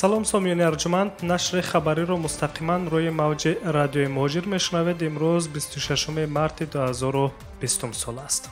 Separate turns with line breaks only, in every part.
Салом сомиёни арҷуманд, нашри хабариро мустақиман рӯи мавҷи радиои Муҳоҷир мешунавед. Имрӯз 26 марти 2020 сол аст.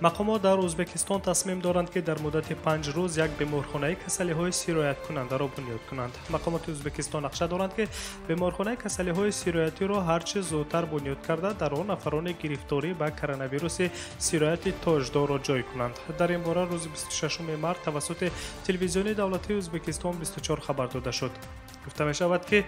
Мақомот дар Ӯзбекистон тасмим доранд, ки дар муддати 5 рӯз як беморхонаи касалиҳои сирояткунандаро бунёд кунанд. Мақомоти Ӯзбекистон нақша доранд, ки беморхонаи касалиҳои сироятиро ҳарчи зудтар бунёд карда, дар он нафарони гирифторӣ ба коронавируси сирояти тоҷдорро ҷой кунанд. Дар ин бора рӯзи 26 март тавассути телевизиони давлатии Ӯзбекистон 24 хабар дода шуд. Гуфта мешавад, ки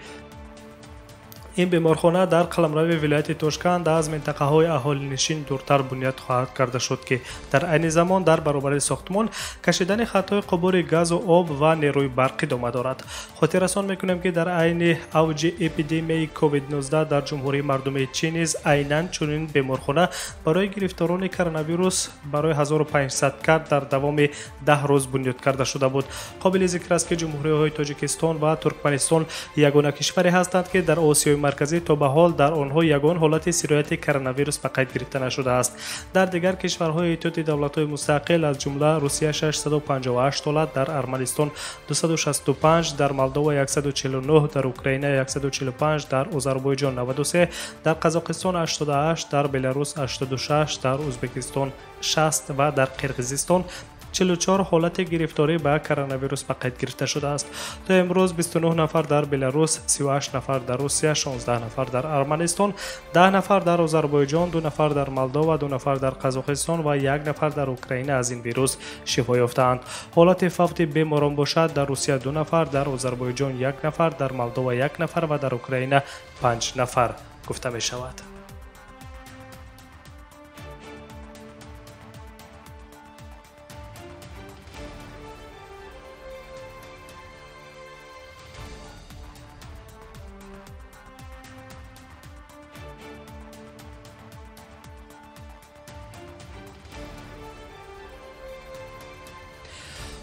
ин беморхона дар қаламрави вилояти Тошканд аз минтақаҳои аҳолинишин дуртар бунёд хоҳад карда шуд, ки дар айни замон дар баробари сохтмон кашидани хатҳои қубури газу об ва нерӯи барқ идома дорад. Хотиррасон мекунем, ки дар айни авҷи эпидемияи COVID-19 дар Ҷумҳурии Мардумии Чин низ айнан чунин беморхона барои гирифторони коронавирус барои 1500 кат дар давоми 10 рӯз бунёд карда шуда буд. Қобили зикр аст, ки ҷумҳуриҳои Тоҷикистон ва Туркманистон ягона кишваре ҳастанд, ки дар Осиёи Марказӣ то ба ҳол дар онҳо ягон ҳолати сирояти коронавирус ба қайд гирифта нашудааст. Дар дигар кишварҳои Иттиҳоди Давлатҳои Мустақил, аз ҷумла Русия 658 ҳолат, дар Арманистон 265, дар Молдова 149, дар Украина 145, дар Озарбойҷон 93, дар Қазоқистон 88, дар Беларус 86, дар Ӯзбекистон 60 ва дар Қирғизистон 44 ҳолати гирифторӣ ба коронавирус ба қайд гирифта шудааст. То имрӯз 29 нафар дар Беларус, 38 нафар дар Русия, 16 нафар дар Арманистон, 10 нафар дар Озарбойҷон, 2 нафар дар Молдова, 2 нафар дар Қазоқистон ва 1 нафар дар Украина аз ин вирус шифо ёфтаанд. Ҳолати фавти беморон бошад, дар Русия 2 нафар, дар Озарбойҷон 1 нафар, дар Молдова 1 нафар ва дар Украина 5 нафар гуфта мешавад.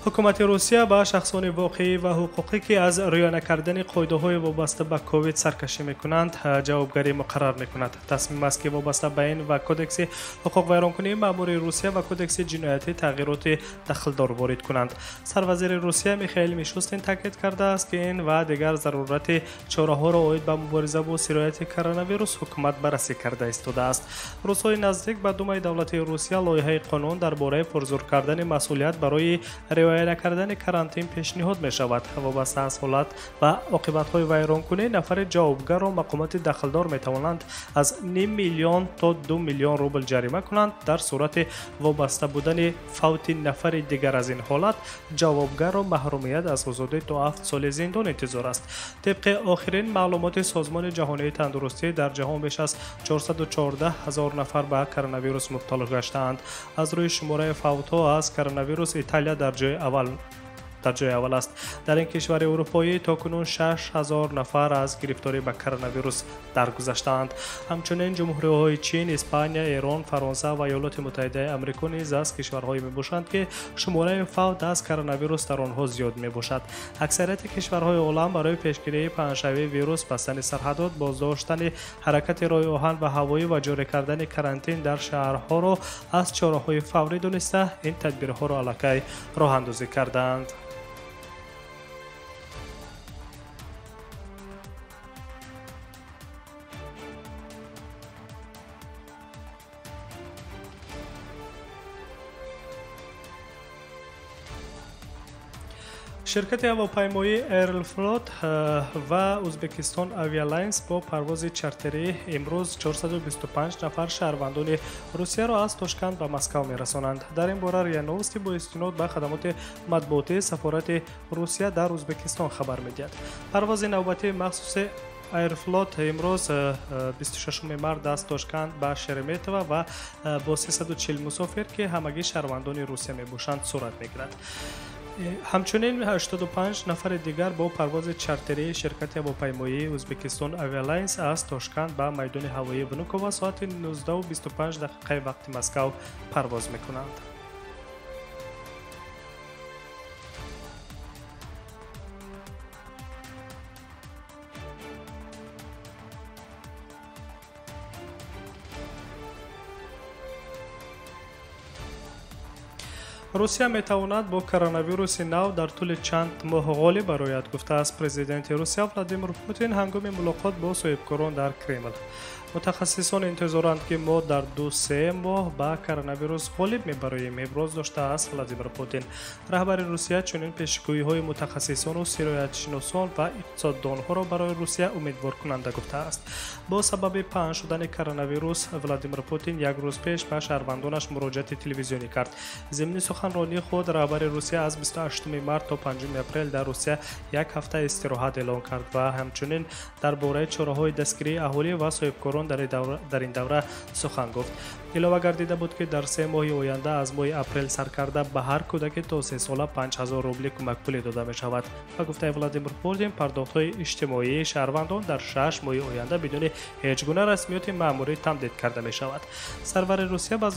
Ҳукумати Русия ба шахсони воқеӣ ва ҳуқуқӣ, ки аз риоя накардани қоидаҳои вобаста ба ковид саркашӣ мекунанд, ҷавобгарӣ муқаррар мекунад. Тасмим аст, ки вобаста ба ин ва Кодекси ҳуқуқвайронкунии маъмурии Русия ва Кодекси ҷиноятӣ тағйироти дахлдор ворид кунанд. Сарвазири Русия Михаил Мишустин таъкид кардааст, ки ин ва дигар зарурати чораҳоро оид ба мубориза бо сирояти коронавирус ҳукумат баррасӣ карда истодааст. Рӯзҳои наздик ба Думаи давлатии Русия лоиҳаи қонун дар бораи пурзур кардани масъулият барои риоя накардани карантин пешниҳод мешавад. Вобаста аз ҳолат ва оқибатҳои вайронкунӣ нафари ҷавобгарро мақомоти дахлдор метавонанд аз 0,5 миллион то 2 миллион рубл ҷарима кунанд. Дар сурати вобаста будани фавти нафари дигар аз ин ҳолат ҷавобгарро маҳрумият аз озодӣ то 7 соли зиндон интизор аст. Тибқи охирин маълумоти Созмони ҷаҳонии тандурустӣ дар ҷаҳон беш аз 414 ҳазор нафар ба коронавирус мубтало гаштаанд. Аз рӯи шумораи фавтҳо аз коронавирус Италия дар ҷои аввал аст. Дар ин кишвари урупоӣ то кунун 6000 нафар аз гирифторӣ ба коронавирус даргузаштаанд. Ҳамчунин ҷумҳуриҳои Чин, Испания, Эрон, Фаронса ва Иёлоти Муттаҳидаи Амрико низ аз кишварҳое мебошанд, ки шумораи фавт аз коронавирус дар онҳо зиёд мебошад. Аксарияти кишварҳои олам барои пешгирии паҳншавии вирус, бастани сарҳадот, боздоштани ҳаракати роҳи оҳан ва ҳавоӣ ва ҷорӣ кардани карантин дар шаҳрҳоро аз чораҳои фаврӣ дониста, ин тадбирҳоро аллакай роҳандозӣ кардаанд. Ширкати ҳавопаймоии Аэрофлот ва Ӯзбекистон Авиалайнс бо парвози чартерӣ имрӯз 425 нафар шаҳрвандони Русияро аз Тошканд ба Москав мерасонанд. Дар ин бора РИА Новости бо истинод ба хадамоти матбуотии сафорати Русия дар Ӯзбекистон хабар медиҳад. Парвози навбатии махсуси Аэрофлот имрӯз 26 март аз Тошканд ба Шереметьево ва бо 340 мусофир, ки ҳамагӣ шаҳрвандони Русия мебошанд, сурат мегирад. Ҳамчунин 85 нафари дигар бо парвози чартерии ширкати ҳавопаймоии Ӯзбекистон Авиалайнс аз Тошканд ба майдони ҳавоии Внуково соати 19:25 дақиқаи вақти Москав парвоз мекунанд. Русия метавонад бо коронавируси нав дар тӯли чанд моҳ ғолиб барояд, гуфтааст президенти Русия Владимир Путин ҳангоми мулоқот бо соҳибкорон дар Кремл. Мутахассисон интизоранд, ки мо дар 2-3 моҳ ба коронавирус ғолиб мебароем, иброз доштааст Владимир Путин. Раҳбари Русия чунин пешгӯиҳои мутахассисону сироятшиносон ва иқтисоддонҳоро барои Русия умедворкунанда гуфтааст. Бо сабаби паҳн шудани коронавирус Владимир Путин як рӯз пеш ба шаҳрвандонаш муроҷиати телевизионӣ кард. Зимни суханронии худ раҳбари Русия аз 28 март то 5 апрел дар Русия як ҳафта истироҳат эълон кард ва ҳамчунин дар бораи чораҳои дастгирии аҳолӣ ва соҳибкорон дар ин давра сухан гуфт. Илова гардида буд, ки дар 3 моҳи оянда аз моҳи апрел сар карда ба ҳар кӯдаке то 3 сола 5000 рубли кӯмакпулӣ дода мешавад. Ба гуфтаи Владимир Путин, пардохтҳои иҷтимоии шаҳрвандон дар 6 моҳи оянда бидуни ҳеҷ гуна расмиёти маъмурӣ тамдид карда мешавад. Сарвари Русия ба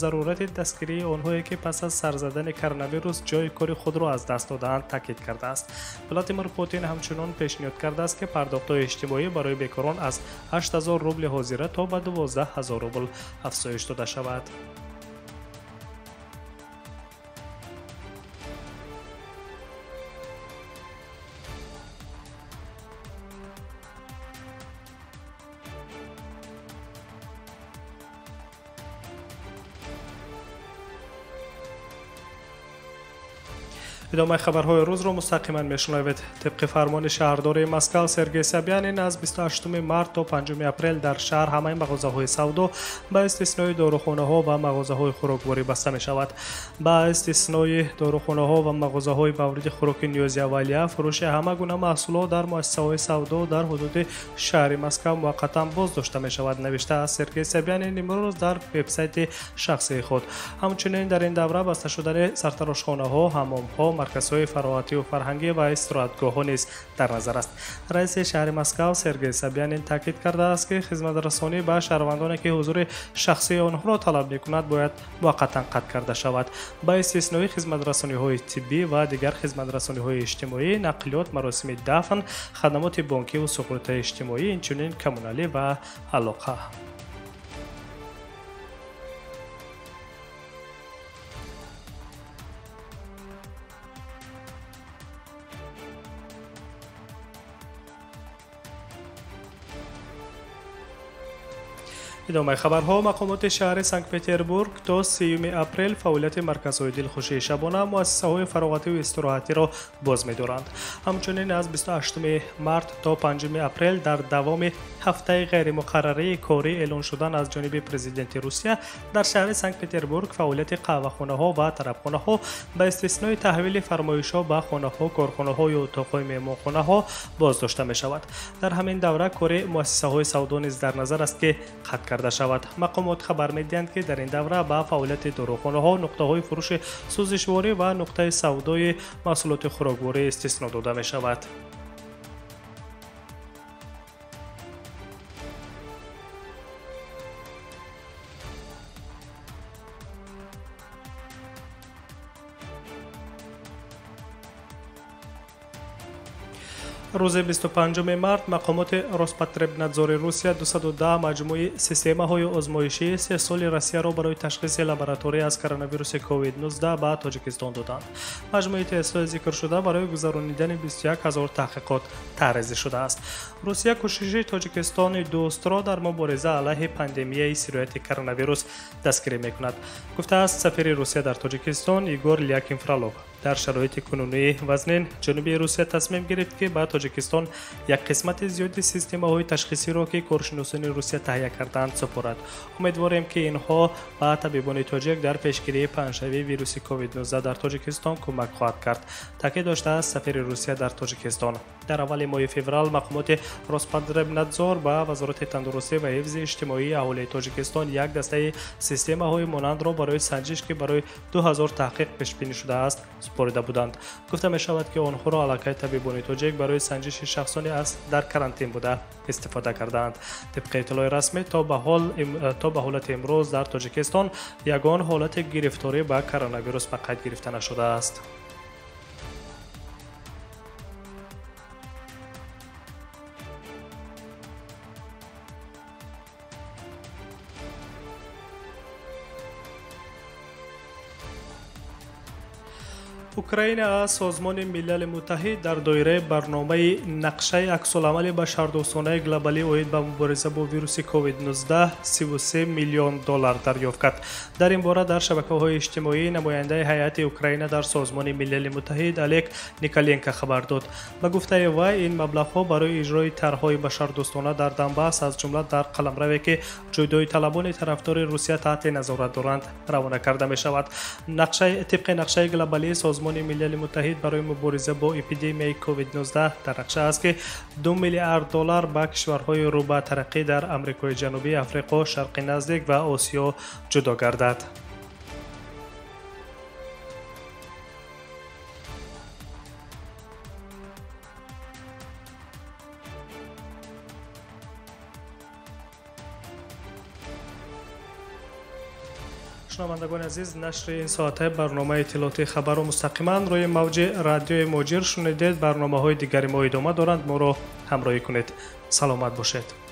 зарурати дастгирии онҳое, ки пас аз сар задани коронавирус ҷои кори худро аз даст додаанд, таъкид кардааст. Владимир Путин ҳамчунон пешниҳод кардааст, ки пардохтҳои иҷтимоӣ барои бекорон аз 8000 рубли ҳозира то ба 12000 рубл афзоиш дода шавад. Идомаи хабарҳои рӯзро мустақиман мешунавед. Тибқи фармони шаҳрдори Москав Сергей Собянин аз 28 март то 5 апрел дар шаҳр ҳамаи мағозаҳои савдо ба истиснои дорухонаҳо ва мағозаҳои хӯрокворӣ баста мешавад. Ба истиснои дорухонаҳо ва мағозаҳои мавриди хӯроки ниёзи аввалия, фурӯши ҳама гуна маҳсулот дар муассисаҳои савдо дар ҳудуди шаҳри Москав муваққатан боздошта мешавад, навиштааст Сергей Собянин имрӯз дар вебсайти шахсии худ. Ҳамчунин дар ин давра баста шудани сартарошхонаҳо, ҳаммомҳо, марказҳои фароғатию фарҳангӣ ва истироҳатгоҳҳо низ дар назар аст. Раиси шаҳри Москав Сергей Собянин таъкид кардааст, ки хизматрасонӣ ба шаҳрвандоне, ки ҳузури шахсии онҳоро талаб мекунад, бояд муваққатан қатъ карда шавад. Ба истиснои хизматрасониҳои тиббӣ ва дигар хизматрасониҳои иҷтимоӣ, нақлиёт, маросими дафн, хадамоти бонкиву суғуртаи иҷтимоӣ, инчунин коммуналӣ ва алоқа. Идомаи хабарҳо. Мақомоти шаҳри Санкт-Петербург то 3 апрел фаъолияти марказҳои дилхушии шабона, муассисаҳои фароғативу истироҳатиро боз медоранд. Ҳамчунин аз 28 март то 5 апрел дар давоми ҳафтаи ғайримуқаррарии корӣ эълон шудан аз ҷониби президенти Русия дар шаҳри Санкт-Петербург фаъолияти қаҳвахонаҳо ва тарабхонаҳо ба истиснои таҳвили фармоишҳо ба хонаҳо, корхонаҳо ё утоқҳои меҳмонхонаҳо боздошта мешавад. Дар ҳамин давра кори муассисаҳои савдо низ дар назар аст, ки қатъ карда шавад. Мақомот хабар медиҳанд, ки дар ин давра ба фаъолияти дорухонаҳо, нуқтаҳои фурӯши сӯзишворӣ ва нуқтаи савдои маҳсулоти хӯрокворӣ истисно дода мешавад. Рӯзи 25 март мақомоти Роспотребнадзори Русия 210 маҷмӯи системаҳои озмоишии сесоли Россияро барои ташхиси лаборатория аз коронавируси COVID-19 ба Тоҷикистон доданд. Маҷмӯи тестҳои зикршуда барои гузаронидани 21 000 таҳқиқот таҳризӣ шудааст. Русия кӯшиши Тоҷикистони дӯстро дар мубориза алайҳи пандемияи сирояти коронавирус дастгирӣ мекунад, гуфтааст сафири Русия дар Тоҷикистон Игор Лякин Фролов. Дар шароити кунунии вазнин ҷануби Русия тасмим гирифт, ки ба Тоҷикистон як қисмати зиёди системаҳои ташхисиро, ки коршиносони Русия таҳия кардаанд, супорад. Умедворем, ки инҳо ба табибони тоҷик дар пешгирии паҳншавии вируси COVID-19 дар Тоҷикистон кӯмак хоҳад кард, таъкид доштааст сафири Русия дар Тоҷикистон. Дар аввали моҳи феврал мақомоти Роспотребнадзор ба Вазорати тандурустӣ ва ҳифзи иҷтимоии аҳолии Тоҷикистон як дастаи системаҳои монандро барои санҷиш, ки барои 2000 таҳқиқ пешбинӣ шудааст, супорида буданд. Гуфта мешавад, ки онҳоро аллакай табибони тоҷик барои санҷиши шахсоне аз дар карантин буда истифода кардаанд. Тибқи иттилои расмӣ то ба ҳолати имрӯз дар Тоҷикистон ягон ҳолати гирифторӣ ба коронавирус ба қайд гирифта нашудааст. Украина аз Созмони Милали Муттаҳид дар доираи барномаи нақшаи аксуламали башардӯстонаи глобалӣ оид ба мубориза бо вируси COVID-19 33 миллион доллар дарёфт кард. Дар ин бора дар шабакаҳои иҷтимоӣ намояндаи ҳайати Украина дар Созмони Милали Муттаҳид Олег Николенко хабар дод. Ба гуфтаи вай, ин маблағҳо барои иҷрои тарҳҳои башардӯстона дар Донбасс, аз ҷумла дар қаламраве ки ҷудоиталабони тарафдори Русия таҳти назорат доранд, равона карда мешавад. Тибқи нақшаи глобалии Созмони Милали Муттаҳид барои мубориза бо эпидемияи COVID-19 дар нақша аст, ки 2 миллиард доллар ба кишварҳои рӯ ба тараққӣ дар Амрикои Ҷанубӣ, Африқо, Шарқи Наздик ва Осиё ҷудо гардад. Шунавандагони азиз, нашри ин соатаи барномаи иттилоотии хабарро мустақиман рӯи мавҷи радиои Муҳоҷир шунидед. Барномаҳои дигари мо идома доранд, моро ҳамроҳӣ кунед. Саломат бошед.